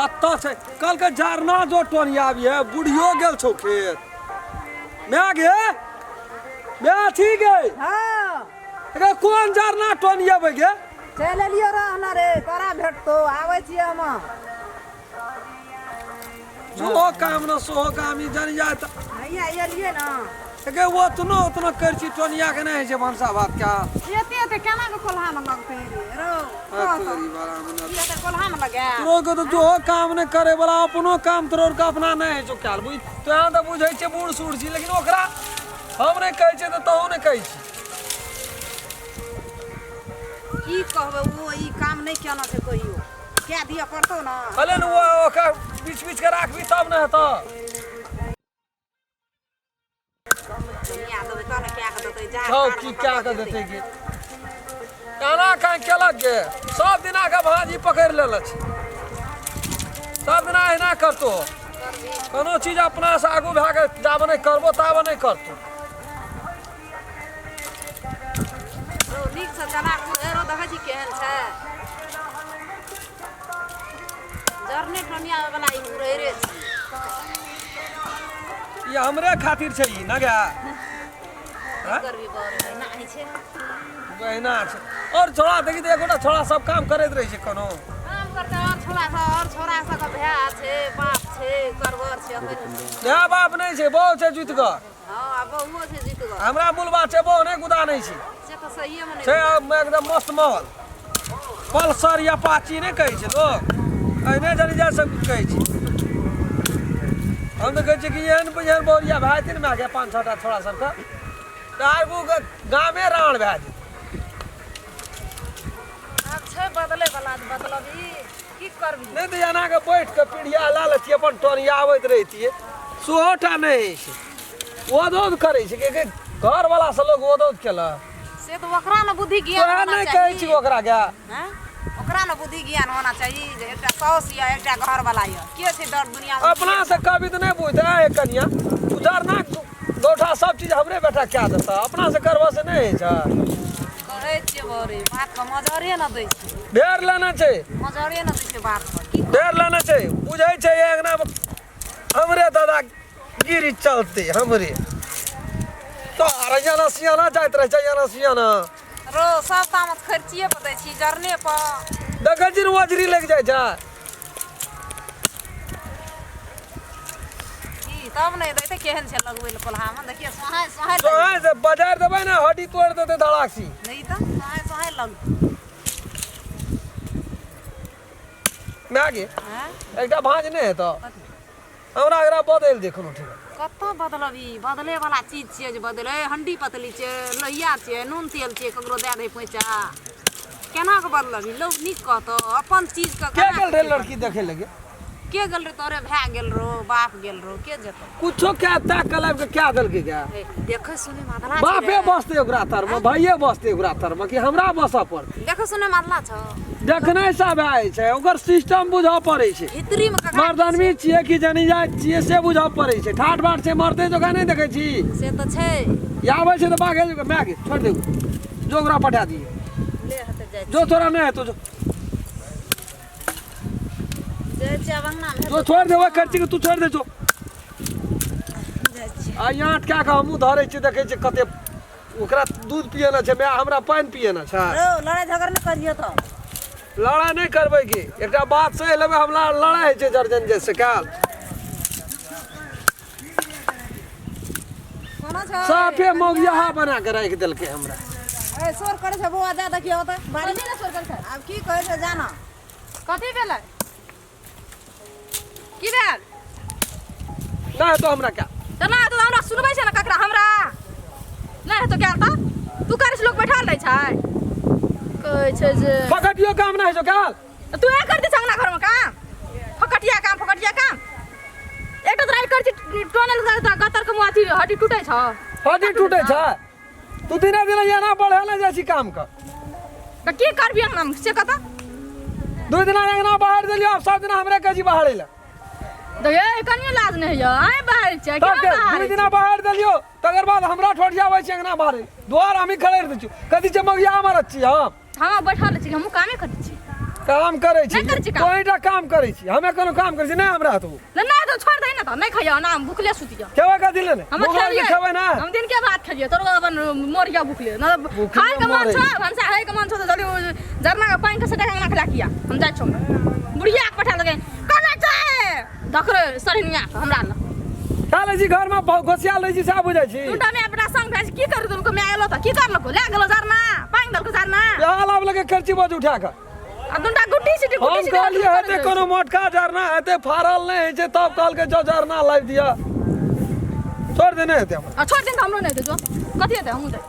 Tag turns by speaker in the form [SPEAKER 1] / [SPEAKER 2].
[SPEAKER 1] कतऽ छै कहलकै जरना जो टोनियाबिहे बुढ़ियो गेल छौ खेत माय गे माय ठीक गे
[SPEAKER 2] हाँ
[SPEAKER 1] गे कोन जरना टोनियेबै गे
[SPEAKER 2] चलि एलियो रह न रे तोरा भेटतो आबै छियै हम
[SPEAKER 1] सोहो काम न सोहो काम ई जन जाय तऽ
[SPEAKER 2] हैया एलियै न
[SPEAKER 1] गे ओतनो ओतनो करै छी टोनिया के नहि होइ छै भनसा भात के
[SPEAKER 2] एते एते केना के कोल्हा में लगतै रे रौ
[SPEAKER 1] आ तोरी बड़ा मने
[SPEAKER 2] ई एते कोल्हा में लगे
[SPEAKER 1] तोरो के तऽ जोहो काम नहि करे वाला अपनो काम तोरो के अपना नहि होइ छौ कयल बुझ तोरा तऽ बुझै छै बूढ़ सूढ़ छी लेकिन ओकरा हम नहि कहै छियै तऽ तोहू नहि कहै छी
[SPEAKER 2] की कहबै ओ ई काम नहि केना छै कहियो कए दिअ पड़तौ ने
[SPEAKER 1] कहले ने ओ ओकरा बीच बीच के राखबी तब ने हेतौ
[SPEAKER 2] दुनिया देबै तब ने कए कऽ देतै जा
[SPEAKER 1] छौ की कए कऽ देतै गे एना काहे केलक गे सब दिना के भाँजी पकड़ि लेलक छै सब दिना एहिना करतो कोनो चीज अपना से आगू भए के जाबे नहि करबो ताबे नहि करतो
[SPEAKER 2] रौ नीकसँ चना कुहरो देखै छी केहन छै जरने टोनिया वाला ई कुरहरे छै
[SPEAKER 1] ई हमरे खातिर छै ई ना गे
[SPEAKER 2] की करबी बर एना होइ छै
[SPEAKER 1] बहिना छै और छोड़ा देखी तऽ एगोटा छोड़ा सब काम करैत रहै छै कोनो
[SPEAKER 2] काम करतै और छोड़ा सब और छोड़ा सबके भाय छै बाप छै करबर छै अखन
[SPEAKER 1] माय बाप नहि छै बहु छै जुतिगर
[SPEAKER 2] हँ आ बहुओ छै जीतगर
[SPEAKER 1] हमरा मूल बात छै बहु नहि गुदा नहि छै
[SPEAKER 2] से तऽ सहिएमे नहि
[SPEAKER 1] छै आब एकदम मस्त माहौल पल्सर या अपाची नहि कहै छै लोक एहने जनी जा सब कहै छै हम तऽ कहै छियै कि एहन एहन बहुरिया भए जेतै ने मायके पाँच छओ टा छोड़ा सबके तऽ आगू गामे राण भए जेतै
[SPEAKER 2] आब छै बदलै बला तऽ बदलबही की करबही
[SPEAKER 1] नहि तऽ एना कऽ बैठ कऽ पीढ़िया लए लेतियै अपन टोनियाबैत रहितियै सेहो टा नहि होइ छै ओदौद करै छै कि घरवला से लोक ओदौद केलक
[SPEAKER 2] से तऽ ओकरा ने बुद्धि ज्ञान
[SPEAKER 1] तोरा
[SPEAKER 2] होना
[SPEAKER 1] नहि कहै छी
[SPEAKER 2] चाही
[SPEAKER 1] ओकरा गे
[SPEAKER 2] हैं? ओकरा ने बुद्धि ज्ञान होना चाही जे एकटा साउस यऽ एकटा घरवला यऽ के छै दर दुनिया में
[SPEAKER 1] अपना से कभी तऽ नहि बुझतै हे कनिया तू जरना गौठा सब चीज हमरे बेटा कए देतऽ अपना से करबऽ से नहि होइ छै
[SPEAKER 2] कहै छियै बौरे बात के मजरे न दै छै
[SPEAKER 1] ढेर लेना छै
[SPEAKER 2] मजरे न दै छै बात के की
[SPEAKER 1] ढेर लेना छै बुझै छै अंगना हमरे दादा गिरी चलते हमरे तो अरे याना सियाना जाइत रहै छै याना सियाना
[SPEAKER 2] रो सब तामस खर्चिए पर दै छी जरने पर
[SPEAKER 1] देखै छी ने ओजरी लागि जाइ छै
[SPEAKER 2] की तब नहि दैते केहन छै लगबै लए कोल्हामे देखियौ सोहाय सोहाय
[SPEAKER 1] सोहाय से बजार देबै ने हड्डी तोड़ि देतै धड़ाक सी
[SPEAKER 2] नहि तऽ सोहाय सोहाय लग
[SPEAKER 1] माय गे
[SPEAKER 2] आँय
[SPEAKER 1] एकटा भाँज नहि हेतौ हमरा एकरा बदलि दे कोनो ठीक
[SPEAKER 2] कतऽ बदलबही बदले वाला चीज छियै जे बदले हंडी पतली छै लोहिया छै नून तेल छै ककरो दए दे पैसा केना के बदलबही लोग नीक कहतौ अपन चीज के
[SPEAKER 1] के गेल रहे लड़की देखे लगे
[SPEAKER 2] के गेल रे तोरे भए गेल रो बाप गेल रो के जेतौ
[SPEAKER 1] कुछो के ताक के लाबि के क्या देलकै गे
[SPEAKER 2] हे, देखै सुनै मे अधला छै
[SPEAKER 1] बापे
[SPEAKER 2] रे।
[SPEAKER 1] बसतै ओकरा तरमे भाइये बसतै ओकरा तरमे कि हमरा बसऽ पड़तै
[SPEAKER 2] देखै सुनै मे अधला छौ
[SPEAKER 1] देखने सँ भए जाइ छै ओकर सिस्टम बुझऽ पड़ै छै
[SPEAKER 2] भितरी मे ककरा
[SPEAKER 1] मर्दनमी छियै कि जनी जाति छियै से बुझऽ पड़ै छै ठाठ बाट छै मर्दे जकाँ नहि देखै छी
[SPEAKER 2] से तऽ छै
[SPEAKER 1] आबै छै तऽ बाघे जकाँ माय गे छोड़ि दे जो ओकरा पठा दियै
[SPEAKER 2] ले हेतै जाइ
[SPEAKER 1] जो तोरा नहि हेतौ जो
[SPEAKER 2] जाइ छियै आब अङ्गनामे
[SPEAKER 1] जो छोड़ि दे ओहि खर्ची के तू छोड़ि दे जो
[SPEAKER 2] जाइ छियै
[SPEAKER 1] आ यहाँ अटका कऽ हमहूँ धरै छियै देखै छियै कते ओकरा दूध पियेना छै माय हमरा पानि पियेना छै
[SPEAKER 2] रौ लड़ाइ झगड़ नहि करियौ तऽ
[SPEAKER 1] लड़ाइ नहि करबै की एकटा बात सही लेबै हमरा लड़ाइ होइ छै जर्जन जैसे काल
[SPEAKER 2] कोना छै
[SPEAKER 1] साफे मौगियाहा बना के राखि देलकै हमरा
[SPEAKER 2] ए शोर करै छै बौआ जा देखियौ तऽ बाड़ी
[SPEAKER 3] कथी लए शोर करै छै
[SPEAKER 2] आब की कहै छै जाना
[SPEAKER 3] कथी भेलै की भेल
[SPEAKER 1] नहि हेतौ हमरा क्या
[SPEAKER 3] तऽ ना तऽ हमरा सुनबै छै ने ककरा हमरा नहि हेतौ कयल तऽ तू करै छै लोक बैठल रहै छै कहै छै जे
[SPEAKER 1] फकटियो काम नहि होइ छौ काल
[SPEAKER 3] तऽ तू कर दै छै अंगना घरमे काम फकटिया काम फकटिया काम एकटा तऽ राइ करै छी टोनल गतर के मुँह अथी हड्डी टूटै छौ
[SPEAKER 1] हड्डी टूटे छै तू दिने दिने एना बढ़े ने जाइ छी काम के
[SPEAKER 3] तऽ की करबी अंगनामे से कतऽ
[SPEAKER 1] दू दिना अंगना बाहर देलियो आब सब दिना हमरे कहै छी बाहरे लए
[SPEAKER 3] तऽ हे कनियो लाज नहि होइए आइ बाहर छै
[SPEAKER 1] तब
[SPEAKER 3] केना
[SPEAKER 1] के
[SPEAKER 3] बाहर
[SPEAKER 1] दू दिना बाहर देलियो तकर बाद हमरा ठोठियाबै छी अंगना बाहरे द्वार हमही खड़ेर दै छी कथी छै मगिया हमर छी हम
[SPEAKER 3] हम बैठल छी हमहूँ कामे करै छी
[SPEAKER 1] काम करै छी।
[SPEAKER 3] नहि करै छी काम।
[SPEAKER 1] तोहीटा काम करै छी, हमे कोनो काम करै छी नहि हमरा तू।
[SPEAKER 3] नहि नहि तो छोड़ दे ना, तो नहीं खइयो ना, हम भूखले सुतियो।
[SPEAKER 1] खेबै कथी ले?
[SPEAKER 3] हम
[SPEAKER 1] भूख लागल
[SPEAKER 3] खेलिए।
[SPEAKER 1] खेबै ना।
[SPEAKER 3] हम दिन के भात खेलिए, तोरो अपन मरिया भूखले ना।
[SPEAKER 1] भूखले
[SPEAKER 3] खाए के मन
[SPEAKER 1] मरै।
[SPEAKER 3] छो, भनसा है के मन छो, तो जल्दी उ जरना के पानि के सटा के अंगना खिला किया। हम जाइ छौ, बुढ़िया के पठा लगे कोना छै धकरे सरनिया के हमरा ल।
[SPEAKER 1] खा लै छी घरमे, घोसिया लै छी, सएह बुझै छी।
[SPEAKER 3] दुटा माय बेटा संग भेज की कर दुनको माय एलो त की करलको? ले गेलो जरना, पानि देलको जरना।
[SPEAKER 1] यहाँ लाब लगे करची बज उठा कऽ।
[SPEAKER 3] आ दुनटा गुड्डी सिटी
[SPEAKER 1] हम
[SPEAKER 3] गुड्डी सिटी।
[SPEAKER 1] कहलियै हेतै कोनो मोटका झरना हेतै, फाड़ल नहि होइ छै, तब कहलकै जो झरना लाबि दिअ। छोड़ देने हेतै हमरा।
[SPEAKER 3] आ छोड़ दिन त हमरो नहि हेतै, जो कथी हेतै हमहूँ जाइ।